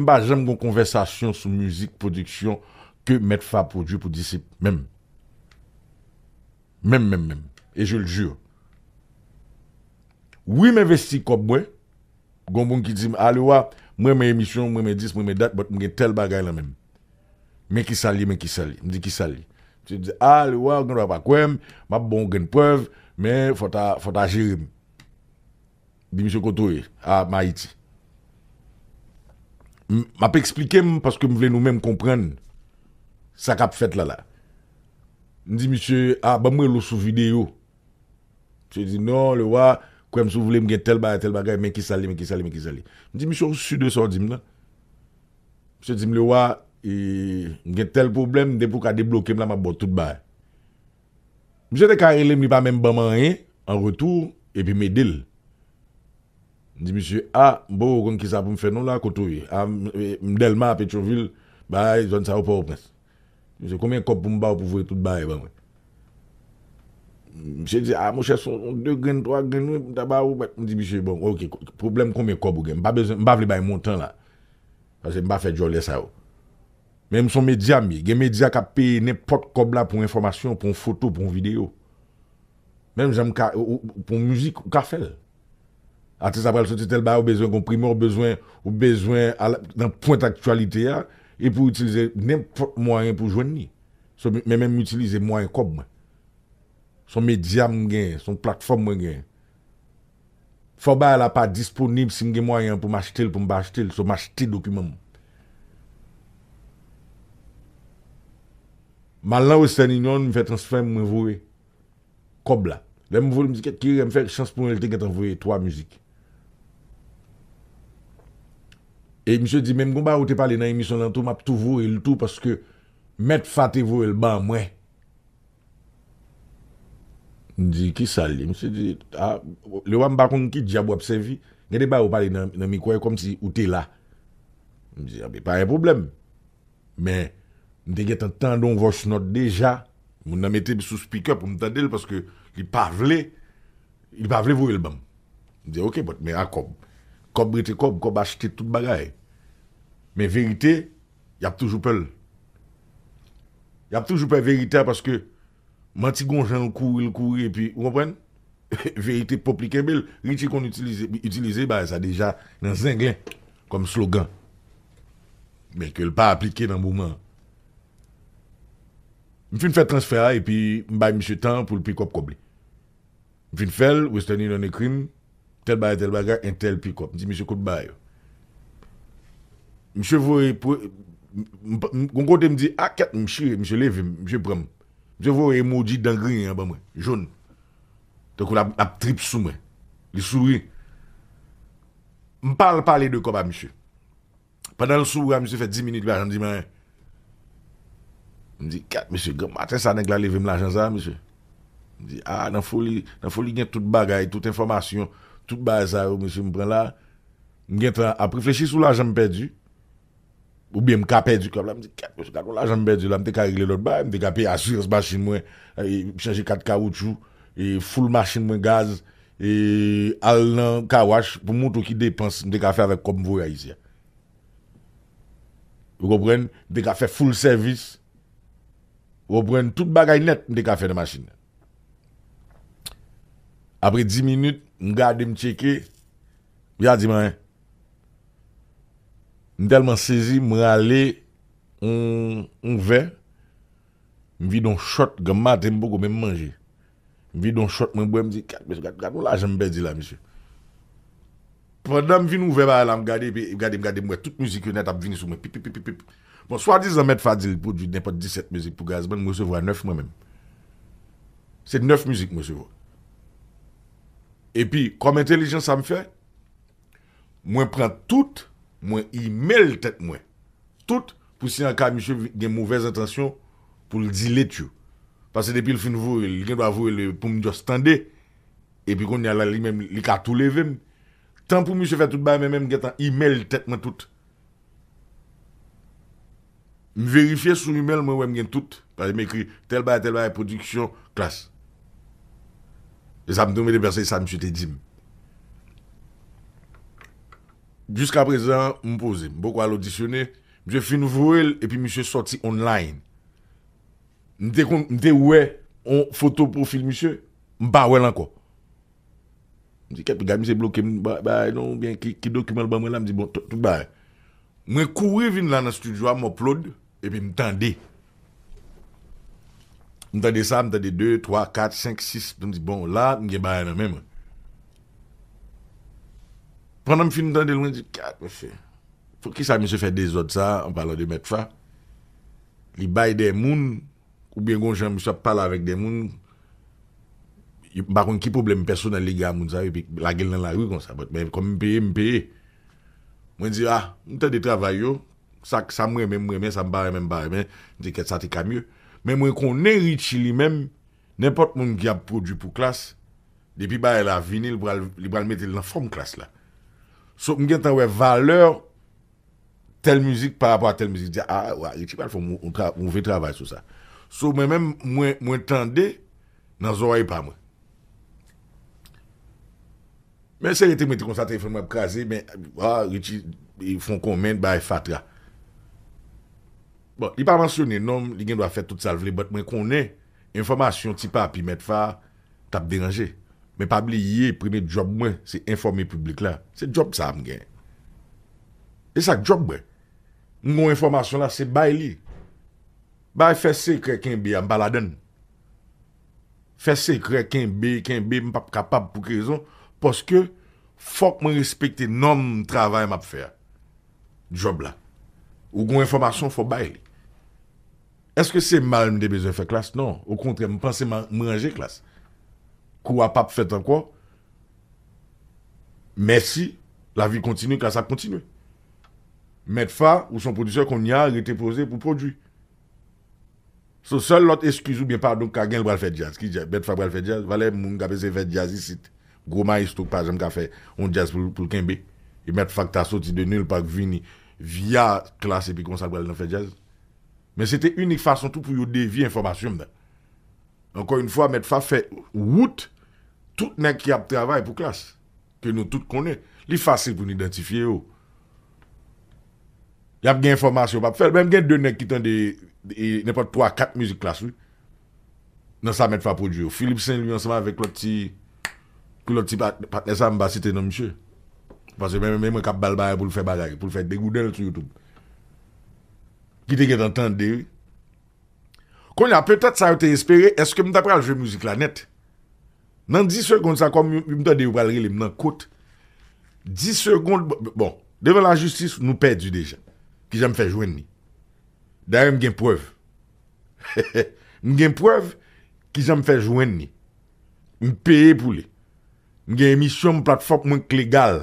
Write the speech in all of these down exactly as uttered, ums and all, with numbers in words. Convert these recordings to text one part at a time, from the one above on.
M pa janm gon konvèsasyon sou mizik pwodiksyon ke Mèt Fa pwodui pou Disip. Menm. Menm, menm, menm. E je l jure. Wi, m envesti kòb mwen. Gon moun ki di m, "A, Lewa, m renmen emisyon, m renmen dis, m renmen dat, but m gen tèl bagay lan men m. Men kisa l ye, men kisa l ye." M di, "Kisa l ye?" Misye di, "A, Lewa, ou gen dwa pa kwè m, m ap ba w yon grenn prèv, men fò w ta, fò w ta jere m." M di, "Misye, kote w ye?" "A, m Ayiti." M, m ap eksplike m paske m vle nou menm konprann sa k ap fèt la la. M di, "Misye, a, ban m rele w sou videyo." Misye di, "Non, Lewa, kwè m si w vle, m gen tèl bagay, tèl bagay, men kisa l ye, men kisa l ye, men kisa l ye." M di, "Misye, ou si de sa w di m nan?" Misye di m, "Lewa, e, m gen tèl pwoblèm, depi w ka debloke m la, m ap ba w tout bagay." Misye te ka rele m, li pa menm ban m anyen an retou, epi m ede l. M di misye, "A, m poko konn kisa pou m fè non la, kote w ye? A, m, e, m Dèlma, Petyonvil, bay, zòn sa yo, Pòtoprens." Misye, "Konbyen kòb pou m ba w pou voye tout bagay ban mwen?" Misye di, "A, monchè, se yon de grenn, twa grenn, wi, m ta ba ou." M di misye, "Bon, oke, pwoblèm konbyen kòb ou gen? M pa bezwen, m pa vle bay montan la. Paske m pa fè djòlè sa yo." Men m se yon medya m ye. Gen medya k ap peye nenpòt kòb la pou yon enfòmasyon, pou yon foto, pou yon videyo. Menm jan m ka, ou, ou, pou yon mizik, ou ka fè l. Atis la pral soti tèl bagay, ou bezwen gon primè, ou bezwen, ou bezwen al nan pwent aktyalite a, epi w itilize nenpòt mwayen pou jwenn li. So, men menm m itilize mwayen kòb mwen. Se yon medya m genyen, se yon platfòm mwen genyen. Fò bagay la pa disponib si m gen mwayen an pou m achte l, pou m pa achte l, so m achte dokiman m. M al nan Western Union, m fè transfè, mwen voye kòb la. Lè m voye l, m di, "Kèt, ki erè m fè?" Chans pou mwen, li te gentan voye twa mizik. E misye di, "Menm gon bagay ou te pale nan emisyon lan tou, m ap tou voye l tou, paske Mèt Fa te voye l ban mwen." M di, "Kisa l ye?" Misye di, "A, Lewa, m pa konn ki dyab w ap sèvi. Gen de bagay ou pale nan, nan mikwo a, e kòmsi ou te la." M di, "Anben, pa gen pwoblèm." Men, m te gentan tande yon voice note deja. Moun nan mete m sou speaker pou m tande l, paske li pa vle, li pa vle voye l ban m. M di, "Oke, but, men a kòb. Kòb rete kòb, kòb achte tout bagay." Men verite, y ap toujou pè l. Y ap toujou pè verite a paske manti gon jan l kouri, l kouri, epi, ou konprann? Verite pwòp li kenbe l. Richie konn itilize, itilize bagay sa deja nan Zenglen kòm slogan. Men ke l pa aplike nan moman an. M fin fè transfè a, epi m bay misye tan pou l pick up kòb li. M fin fè l, Western Union ekri m, tèl bagay, tèl bagay, entèl pick up. M di, "Misye, kot bagay yo?" Misye voye, pou, m, m, m, gon kote m di, "A, kèt, m chire," misye leve m, misye pran m. Misye voye emoji dan griyen an ban mwen, jòn. Tankou l ap, l ap trip sou mwen. Li souri. M pa al pale de kòb a misye. Pandan l souri a, misye fè dis minit, li pa janm di m anyen. M di, "Kèt, mesye, granm maten sa, nèg la leve m lajan sa, mesye." M di, "A, nan foli, nan foli gen tout bagay, tout enfòmasyon, tout bagay sa yo, mesye, m pran la." M gentan ap reflechi sou lajan m pèdi, oubyen m ka pèdi kòb la. M di, "Kèt, mesye, gad yon lajan m pèdi la, m te ka regle lòt bagay, m te ka peye asirans machin mwen, e, chanje kat kawoutchou, e, foul machin mwen gaz, e, al nan kawach pou m montre w ki depans m te ka fè avèk kòb m voye Ayiti a." Ou konprann? M te ka fè full sèvis. Ou konprann? Tout bagay nèt, m te ka fè nan machin nan. Apre dis minit, m gade, m tcheke, li pa di m anyen. M tèlman sezi, m rale yon, yon vè, m vide yon shot, granm maten, m poko menm manje. M vide yon shot, mwen bwè, m di, "Gad, mesye, gad, gad yon lajan m pèdi la, mesye." Pandan m vin ouvè bagay la, m gade, epi gade, m gade, m wè tout mizik yo nèt ap vini sou mwen. Pip, pip, pip, pip, pip. Bon, swadizan Mèt Fa di l pwodui nenpòt disèt mizik pou Gazman, m resevwa nèf mwen menm. Se nèf mizik m resevwa. Epi, kòm entèlijans sa m fè, mwen pran tout, mwen email tèt mwen. Tout, pou si an ka misye gen movèz entansyon pou l delete yo. Paske depi l fin voye l, li gen dwa voye l pou m just tande. Epi kounye a la, li menm, li ka tou leve m. Tan pou misye fè tout bagay, men menm gentan email tèt mwen tout. M verifye sou email, mwen wè m gen tout. Paske m ekri tèl bagay, tèl bagay, pwodiksyon, klas. E sa m tou mete, paske sa misye te di m. Jiskaprezan, m poze. M poko al odisyone. Misye fin voye l, epi misye sòti online. M te konn, m te wè yon foto pwofil misye, m pa wè l ankò. M di, "Kèt, gad misye bloke m, ba-, bagay non, oubyen ki, ki dokiman l ban mwen la?" M di, "Bon, tout, tout bagay." Mwen kouri vin la nan estidyo a, m upload, epi m tande. M tande sa, m tande de, twa, kat, senk, sis, m di, "Bon, la, m gen bagay nan men mwen." Pandan m fin tande l, mwen di, "Gad, mesye, poukisa misye fè dezòd sa, an palan de Mèt Fa?" Li bay de moun, oubyen gon jan misye ap pale avèk de moun, m pa konn ki pwoblèm pèsonèl li gen a moun sa yo, epi lage l nan lari konsa. But, men kòm m peye, m peye. Mwen di, "Ah, m tande travay yo, sa, sa m renmen, m renmen, sa m pa renmen, m pa renmen." M di, "Kèt, sa te ka mye." Men mwen konnen Richie li menm, nenpòt moun ki ap pwodui pou Klass, depi bagay la vini, li pral, li pral mete l nan fòm Klass la. So, m gentan wè valè tèl mizik pa rapò a tèl mizik, di, "Ah, wa, Richie pral fè yon, yon tra-, move travay sou sa." So, mwen menm, mwen, mwen tande nan zòrèy pa mwen. Men se rete mwen te konsa, telefòn mwen ap kraze, men, ah, Richie, e, fè yon kòmant, bay fatra. Bon, li pa mansyone non m, li gen dwa fè tout sa l vle, but mwen konnen enfòmasyon Ti Papi Mèt Fa t ap deranje. Men pa bliye, premye djòb mwen, se enfòme piblik la. Se djòb sa a m gen. E sa k djòb mwen. M gon enfòmasyon la, se bay li. Bay fè sekrè kenbe a, m pa ladann. Fè sekrè kenbe, kenbe, m p ap kapab pou ki rezon? Paske fòk mwen respekte nòm travay m ap fè a. Djòb la. Ou gon enfòmasyon, fò bay li. Èske se mal m te bezwen fè Klass? Non. Okontrè, m panse m, m ranje Klass. Kou a p ap fèt ankò. Mèsi. Lavi kontinye, Klass ap kontinye. Mèt Fa, ou se yon pwodiktè, kounye a, rete poze pou pwodui. So, sèl lòt eskiz oubyen padon k ka gen, l pral fè djaz. Ki djaz? Mèt Fa pral fè djaz? Valè moun k ap eseye fè djaz isit. Gwo mayestwo k pa janm ka fè yon djaz pou, pou l kenbe. E Mèt Fa k ta soti de nil pa k vini via Klass epi konsa l pral nan fè djaz. Men se te inik fason tou pou yo devye enfòmasyon m nan. Ankò yon fwa, Mèt Fa fè wout tout nèg ki ap travay pou Klass, ke nou tout konnen. Li fasil pou n idantifye yo. Y ap gen enfòmasyon, p ap fè l. Menm gen de nèg ki tande, e, nenpòt twa, kat mizik Klass, wi. Nan sa Mèt Fa pwodui yo. Philippe Saint Louis ansanm avèk lòt ti, pou lòt ti pat-, patnè sa, m pa site non misye. Paske menm, menm mwen k ap ba l bagay pou l fè bagay, pou l fè degouden l sou YouTube. Ki te gentan tande, wi. Kounye a, petèt sa yo te espere, èske m ta pral jwe mizik la nèt? Nan dis segonn sa, kòm yo, m tande yo pral rele m nan kot. Dis segonn, bon, bon, devan lajistis, nou pèdi deja. Kijan m fè jwenn li? Dayè, m gen prèv. M gen prèv kijan m fè jwenn li. M peye pou li. M gen emisyon m, platfòm mwen k legal.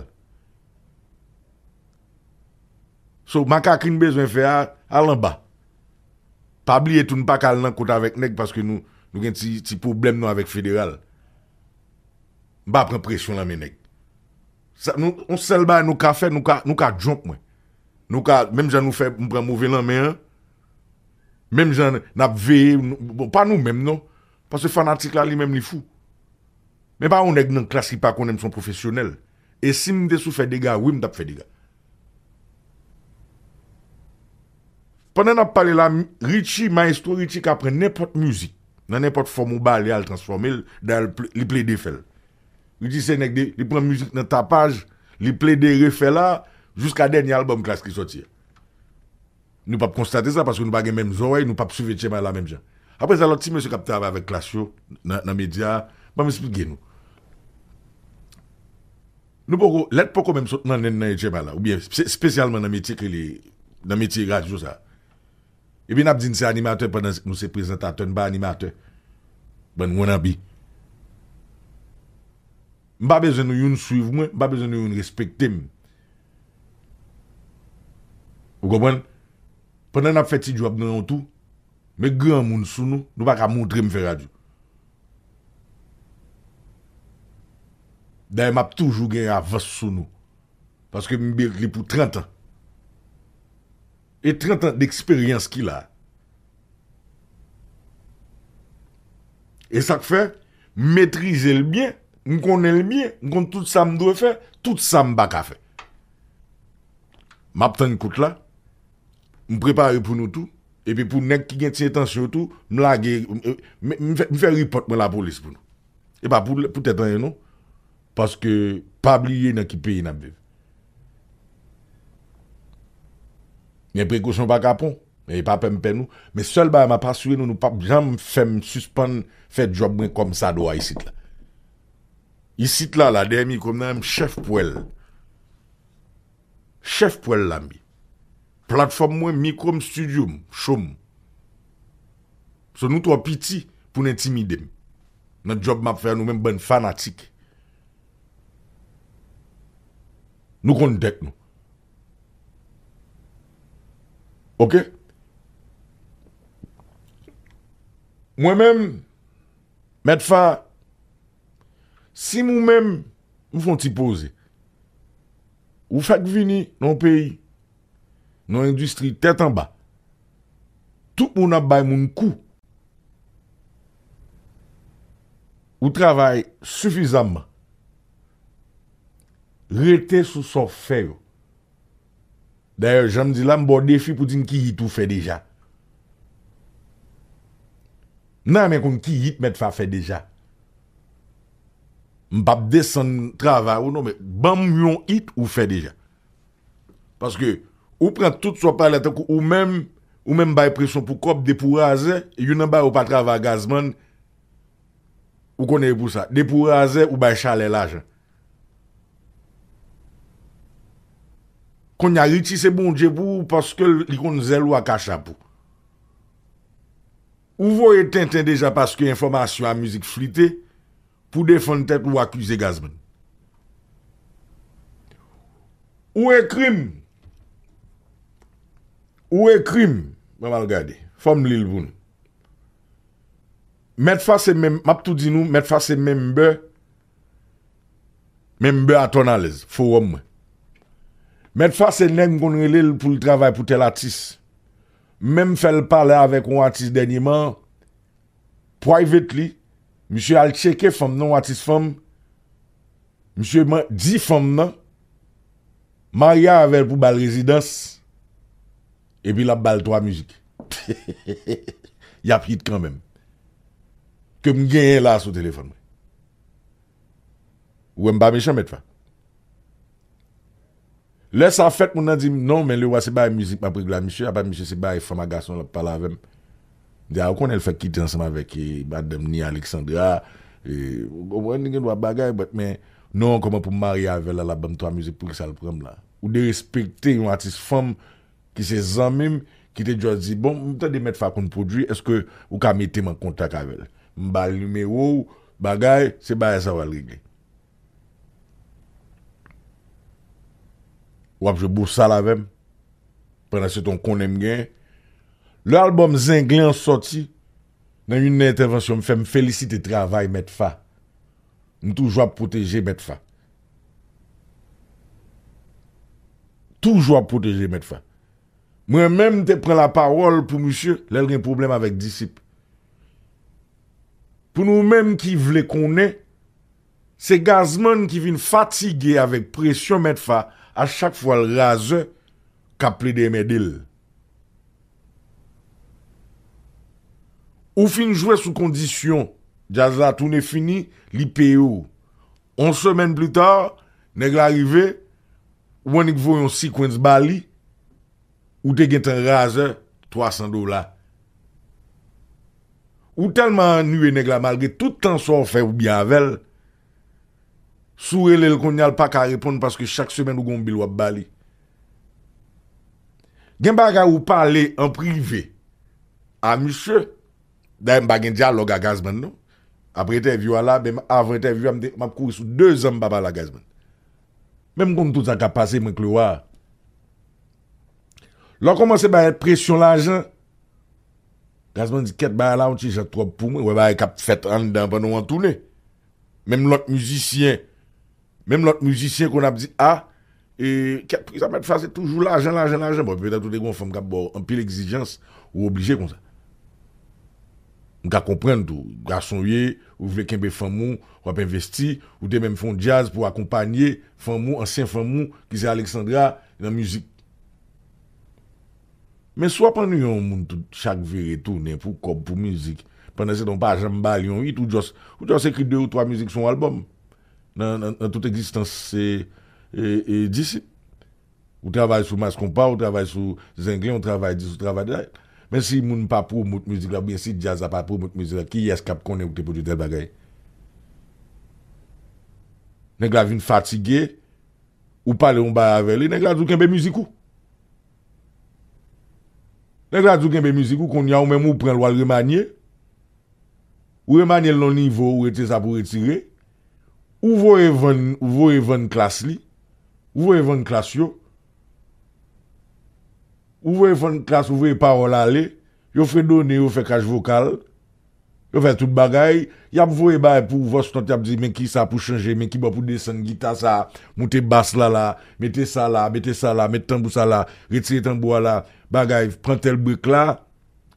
So, makakri n bezwen fè a, al anba. Pa bliye tou, n pa ka al nan kot avèk nèg paske nou, nou gen ti, ti pwoblèm nou avèk federal. M pa pran presyon nan men nèg. Sa, nou, yon sèl bagay nou ka fè, nou ka, nou ka jump mwen. Nou ka, menm jan nou fè, m pran move lanmen an, menm jan n ap veye, nou, bon, pa nou menm non. Paske fanatik la, li menm, li fou. Men pa yon nèg nan Klass ki pa konnen m se yon pwofesyonèl. E si m te sou fè dega, wi, m t ap fè dega. Pandan n ap pale la, Richie, Maestro Richie ka pran nenpòt mizik, nan nenpòt fòm ou ba li a, l transfòme l, dayè, l ple-, li plede fè l. Richie se nèg de, li pran mizik nan tapaj, li plede refè la, jiska dènye albòm Klass ki sòti a. Nou p ap konstate sa paske nou pa gen menm zòrèy, nou p ap swiv H M I la menm jan. Apre sa, lòt ti mesye k ap travay avèk Klass yo nan, nan medya a, ban m esplike nou. Nou poko, lèt poko menm sot nan nen nan H M I la, oubyen espe-, espesyalman nan metye ke li, nan metye radyo sa. Epi n ap di n se animatè pandan nou se prezantatè, n pa animatè. Bann wannabe. M pa bezwen nou youn swiv mwen, m pa bezwen nou youn respekte m. Ou konprann? Pandan n ap fè ti djòb nou an tou, met granmoun sou nou, nou pa ka montre m fè radyo. Dayè, m ap toujou gen avans sou nou. Paske m bèk li pou trant an. E trant an deksperyans ki la. E sa k fè, m metrize l byen, m konnen l byen, m konn tout sa m dwe fè, tout sa m pa ka fè. M ap tann kout la. M prepare pou nou tou. Epi pou nèg ki gen ti entansyon tou, m lage, m, m, m fè, m fè repòt mwen lapolis pou nou. E pa pou, pou tèt anyen non. Paske pa bliye nan ki peyi n ap viv. Men prekosyon pa kapon. Men e pa pè m pè nou. Men sèl bagay m ap asire nou, nou p ap janm fè m sispann fè djòb mwen kòmsadwa isit la. Isit la, la, dèyè mikwo m nan, m chèf pwèl. Chèf pwèl la m ye. Platfòm mwen, mikwo m, estidyo m, cho m. So nou twò piti pou n entimide m. Nan djòb m ap fè a, nou menm bann fanatik. Nou konn tèt nou. Oke? Mwen menm, Mèt Fa, si m ou menm, m fè yon ti poze. Ou fèk vini nan yon peyi, nan yon endistri tèt anba. Tout moun ap bay moun kou. Ou travay sifizamman. Rete sou sa w fè yo. Dayè, jan m di la, m ba w defi pou di m ki hit ou fè deja. M ta renmen konn ki hit Mèt Fa fè deja. M p ap desann travay ou non, men ban m yon hit ou fè deja. Paske ou pran tout sa w pale tankou ou menm, ou menm bay presyon pou kòb depi w razè, youn nan bagay ou pa travay a Gazman, ou konnen e pou sa. Depi w razè, ou bay chalè lajan. Kounye a, Richie se Bondye pou ou paske li konn zèl ou ak achap ou. Ou voye tenten deja paske enfòmasyon a mizik flite pou defann tèt ou akize Gazman. Ou ekri m. Ou ekri m. Mwen m al gade. Fò m li l pou nou. Mèt Fa se menm, m ap tou di nou, Mèt Fa se menm bè Menm bè a Tòn Alèz, fowòm mwen. Mèt Fa se nèg m konn rele l pou l travay pou tèl atis. M menm fè l pale avèk yon atis dènyeman, privately, misye al tcheke fanm nan, yon atis fanm, misye man-, di fanm nan, marye avè l pou ba l rezidans, epi l ap ba l twa mizik. Y ap hit kanmenm. Ke m genyen la sou telefòn mwen. Ou wè m pa mechan, Mèt Fa. Lè sa fèt, moun nan di m, "Non, men Lewa se bagay mizik m ap regle a misye, apa misye se bagay fanm ak gason l ap pale avè m." M di, "A, ou konnen l fèk kite ansanm avèk, e, madanm ni Alexandra, e, ou konprann, li gen dwa bagay, but, men, non, kòman pou m marye avè l la, l ap ban m twa mizik, poukisa l pran m la?" Ou derespekte yon atis fanm ki se zanmi m, ki te just di, "Bon, m tande Mèt Fa konn pwodui, èske ou ka mete m an kontak avè l?" M ba l nimewo w, bagay, se bagay sa w al regle. W ap jwe bosal avè m, pandan se tan w konnen m gen. Lè albòm Zenglen an sòti, nan youn nan entèvansyon m fè, m felisite travay Mèt Fa. M toujou ap pwoteje Mèt Fa. Toujou ap pwoteje Mèt Fa. Mwen menm, m te pran lapawòl pou misye lè l gen pwoblèm avèk Disip. Pou nou menm ki vle konnen, se Gazman ki vin fatige avèk presyon Mèt Fa a chak fwa l razè k ap plede enmède l. Ou fin jwe sou kondisyon, djaz la tounen fini, li peye w. On semèn pli ta, nèg la rive, ou annik voye yon sequence ba li, ou te gentan razè twa san dola. Ou tèlman annuye nèg la malgre tout tan sa w fè ou byen avè l, si w rele l kounye a, l pa ka reponn paske chak semèn ou gen yon bil w ap ba li. Gen bagay ou pale an prive a misye, dayè m pa gen dyalòg a Gazman non. Apre entèvyou a la, menm avan entèvyou a, m te, m ap kouri sou de zan m pa pale a Gazman. Men m konn tout sa k ap pase, mwen k Lewa. Lè w kòmanse bay presyon lajan, Gazman di, "Kèt, bagay la yon ti jan twòp pou mwen, wè bagay k ap fèt anndan pandan w an tounen." Menm lòt mizisyen, menm lòt mizisyen konn ap di, "A, e, kèt, poukisa Mèt Fa se toujou lajan, lajan, lajan?" Bon, petèt ou te gen yon fanm k ap ba w anpil egzijans, ou oblije konsa. M ka konprann tou, gason w ye, ou vle kenbe fanm ou, w ap envesti, ou te menm fè yon djaz pou akonpanye fanm ou, ansyen fanm ou, ki se Alexandra, nan mizik. Men si w ap annuiye yon moun tout chak vire tounen pou kòb, pou mizik, pandan se tan w pa janm ba l yon hit, ou just, ou just ekri de ou twa mizik sou yon albòm. Nan, nan, nan tout egzistans, se, e, e, Disip. Ou travay sou Mass Konpa, ou travay sou Zenglen, ou travay dis, ou travay dat. Men si moun pa pwomot mizik la, oubyen si djaz la pa pwomot mizik la, kiyès k ap konnen ou te pwodui tèl bagay? Nèg la vin fatige, ou pale yon bagay avè li, nèg la di w kenbe mizik ou. Nèg la di w kenbe mizik ou, kounye a ou menm ou pran l, w al remanye. Ou remanye l nan nivo, ou retire sa pou retire. Ou voye vann, ou voye vann klas li. Ou voye vann klas yo. Ou voye vann klas, ou voye pawòl ale. Yo fredone, yo fè krach vokal. Yo fè tout bagay. Y ap voye bagay pou vòs nòt, y ap di, men ki sa pou chanje, men ki bò pou desann gita sa, moute bas la la, mete sa la, mete sa la, mete tanbou sa la, retire tanbou a la, bagay, pran tèl brek la.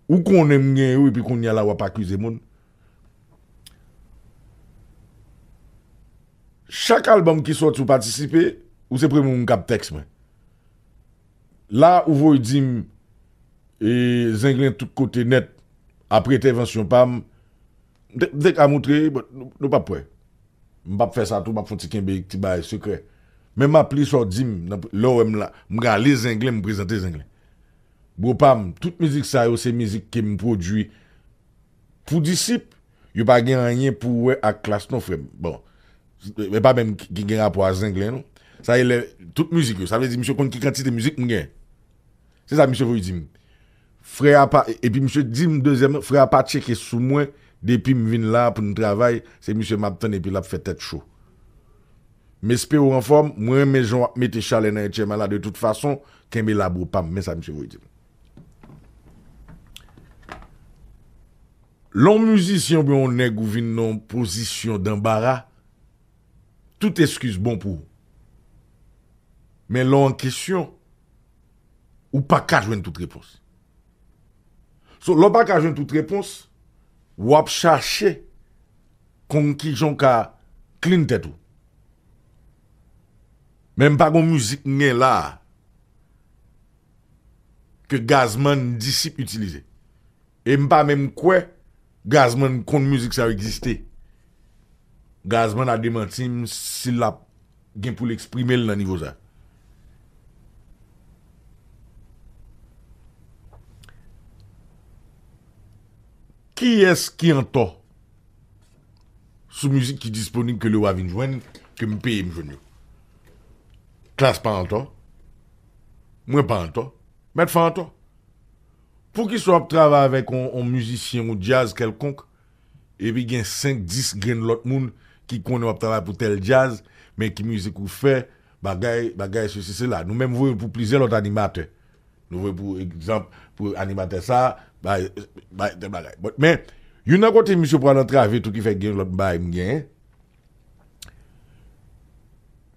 Ou konnen m gen yo, epi kounye a la w ap akize moun. Chak albòm ki sòti ou patisipe, ou se premye moun k ap tèks mwen. La, ou voye di m, e, Zenglen tout kote nèt, apre entèvansyon pa m, m te, m te ka moutre, but nou, nou p ap kwè. M p ap fè sa tou, m ap fè yon ti kenbe ti bagay sekrè. Men m ap li sa w di m, nan, lè w wè m la, m rale Zenglen, m prezante Zenglen. Bro pa m, tout mizik sa yo se mizik ke m pwodui pou Disip, yo pa gen anyen pou wè ak Klass non, frè m. Bon, e pa menm ki, ki gen rapò a Zenglen, non. Sa e lè tout mizik yo, sa vle di misye konn ki kantite mizik m gen. Se sa misye voye di m. Frè a pa, epi misye di m dezyèm, frè a pa tcheke sou mwen depi m vin la pou n travay, se misye m ap tann epi l ap fè tèt cho. M espere w anfòm, mwen renmen jan w ap mete chalè nan H M A la de tout fason, kenbe la bro pa m, men sa misye voye di m. Lè yon mizisyen oubyen yon nèg ou vin nan yon pozisyon danbara, tout eskiz bon pou ou. Men lè w an kesyon, ou pa ka jwenn tout repons. So, lè w pa ka jwenn tout repons, w ap chache konn kijan w ka clean tèt ou. Men m pa gon mizik m gen la a ke Gazman Disip itilize. E m pa menm kwè Gazman konn mizik sa yo egziste. Gazman a demanti m si l ap gen pou l eksprime l nan nivo sa. Kiyès ki antò sou mizik ki disponib ke Lewa vin jwenn, ke m peye m jwenn yo? Klass pa antò. Mwen pa antò. Mèt Fa antò. Poukisa w ap travay avèk yon, yon mizisyen ou djaz kèlkonk, epi gen senk, dis grenn lòt moun ki konnen w ap travay pou tèl djaz, men ki mizik ou fè, bagay, bagay, sesi, sela. Nou menm voye pou plizyè lòt animatè. Nou voye pou egzanp, pou animatè sa, bay, bay, tèl bagay. But, men, youn nan kote misye pral antrave tou ki fè gen lòt bagay m genyen.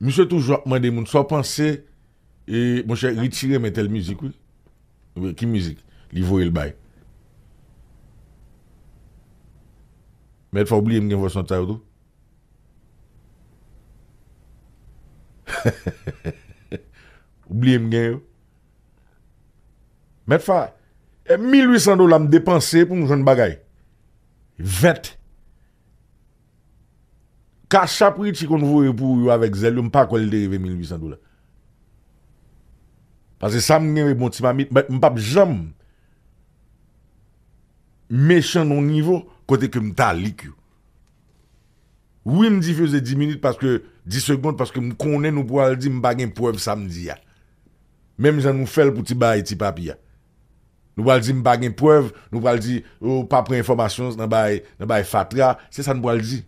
Misye toujou ap mande moun sa w panse, e, monchè, Richie renmen tèl mizik, wi. Wi, ki mizik? Li voye l bay. Mèt Fa, ou bliye m gen vòs nòt sa yo tou? Ou bliye m gen yo? Mèt Fa, e mil uit san dola m depanse pou m jwenn bagay. Vèt. Kachap Richie konn voye pou ou yo avèk zèl yo, m pa kwè l te rive mil uit san dola. Paske sa m gen bon ti mamit, m p ap janm mechan nan yon nivo kote ke m ta lik yo. Wi, m difize dis minit paske, dis segond paske m konnen nou pral di m pa gen prèv sa m di a. Menm jan nou fè l pou ti bagay Ti Papi a. Nou pral di m pa gen prèv, nou pral di, oh, pa pran enfòmasyon nan bagay, nan bagay fatra, se sa nou pral di.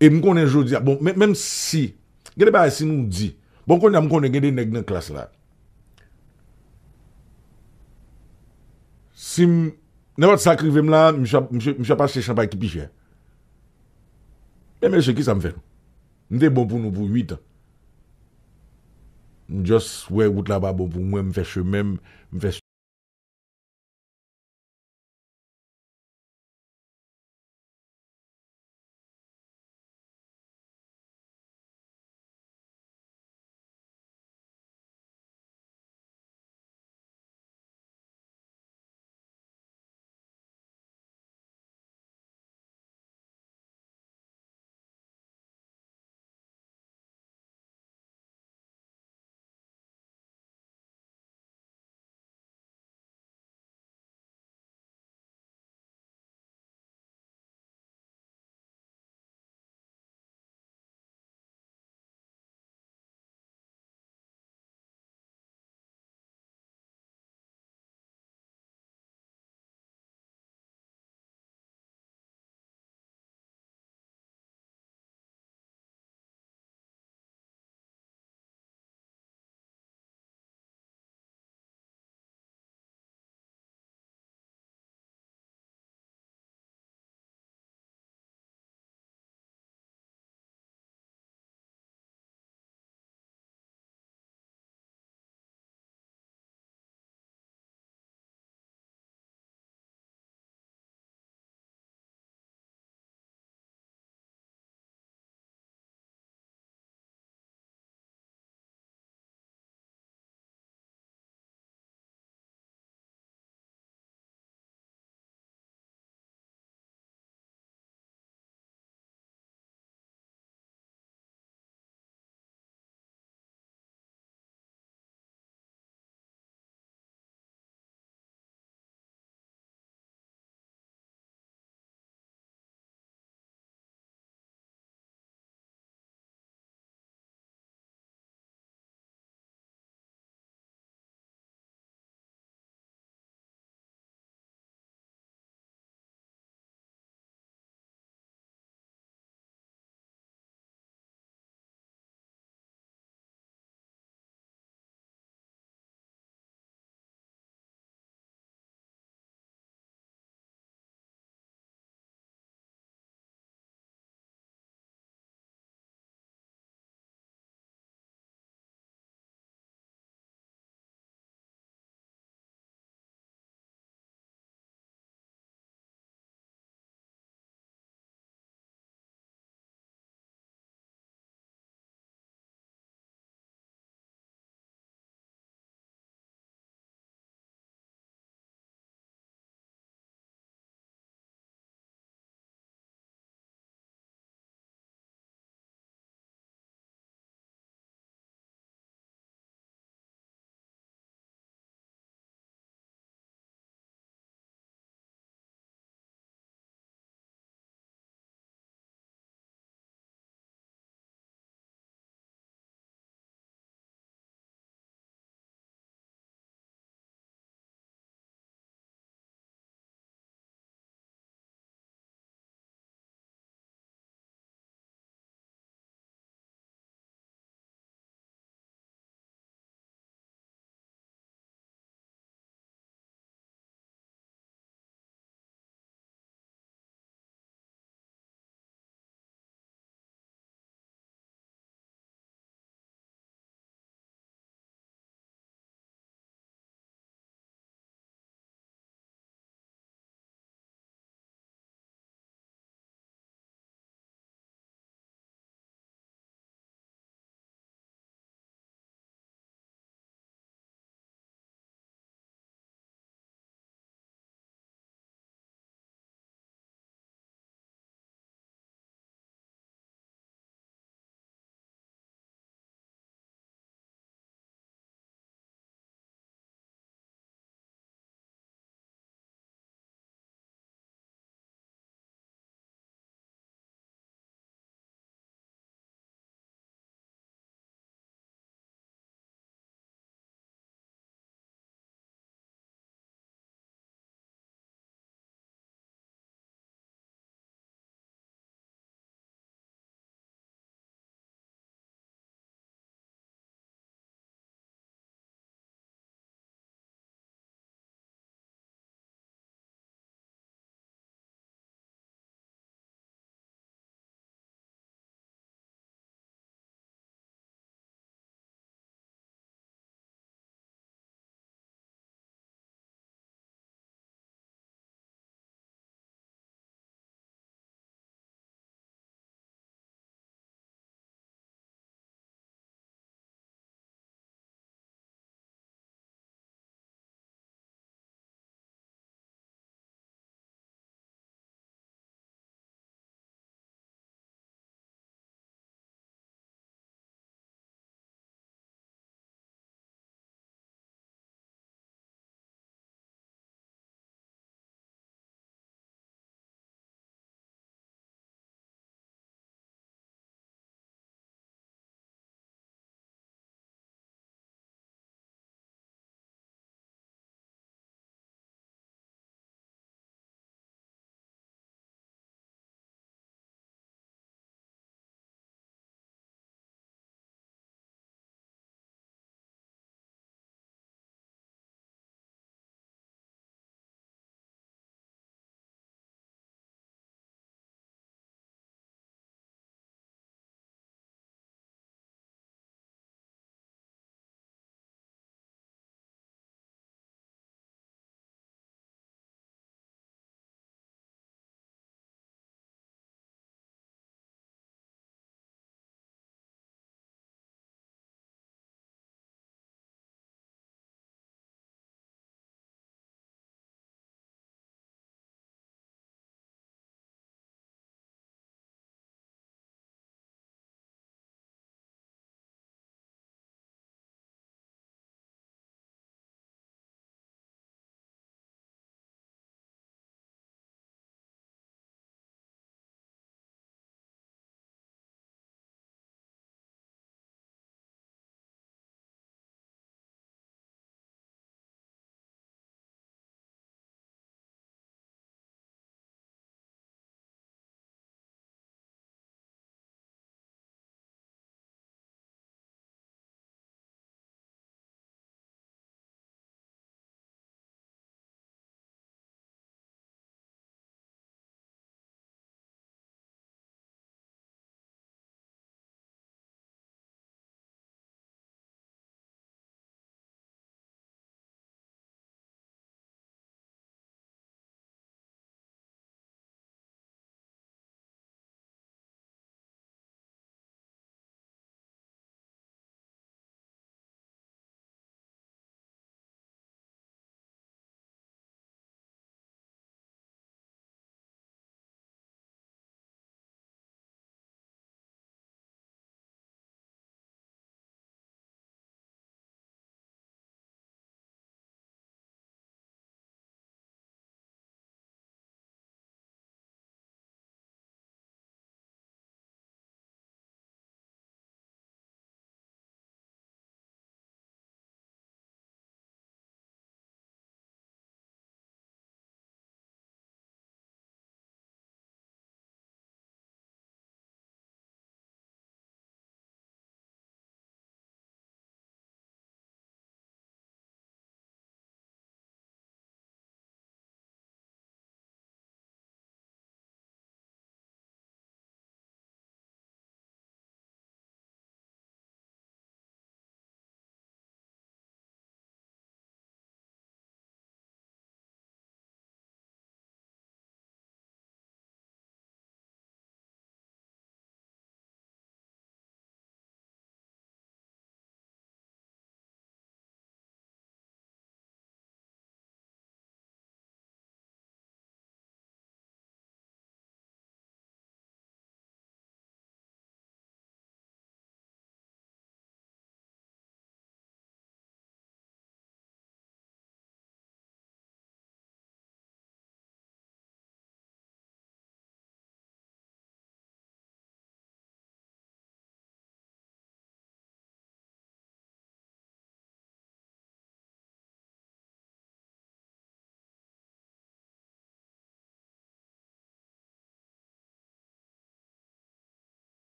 E m konnen jodi a, bon, men, menm si, gen de bagay si nou di, bon, kounye a m konnen gen de nèg nan Klass la. Si m, nenpòt sa k rive m la, misye ap, misye, misye ap achte chanpay ki pi chè. Men mesye, kisa m fè nou? M te bon pou nou pou uit an. M just wè wout la pa bon pou mwen, m fè chemen m, m fè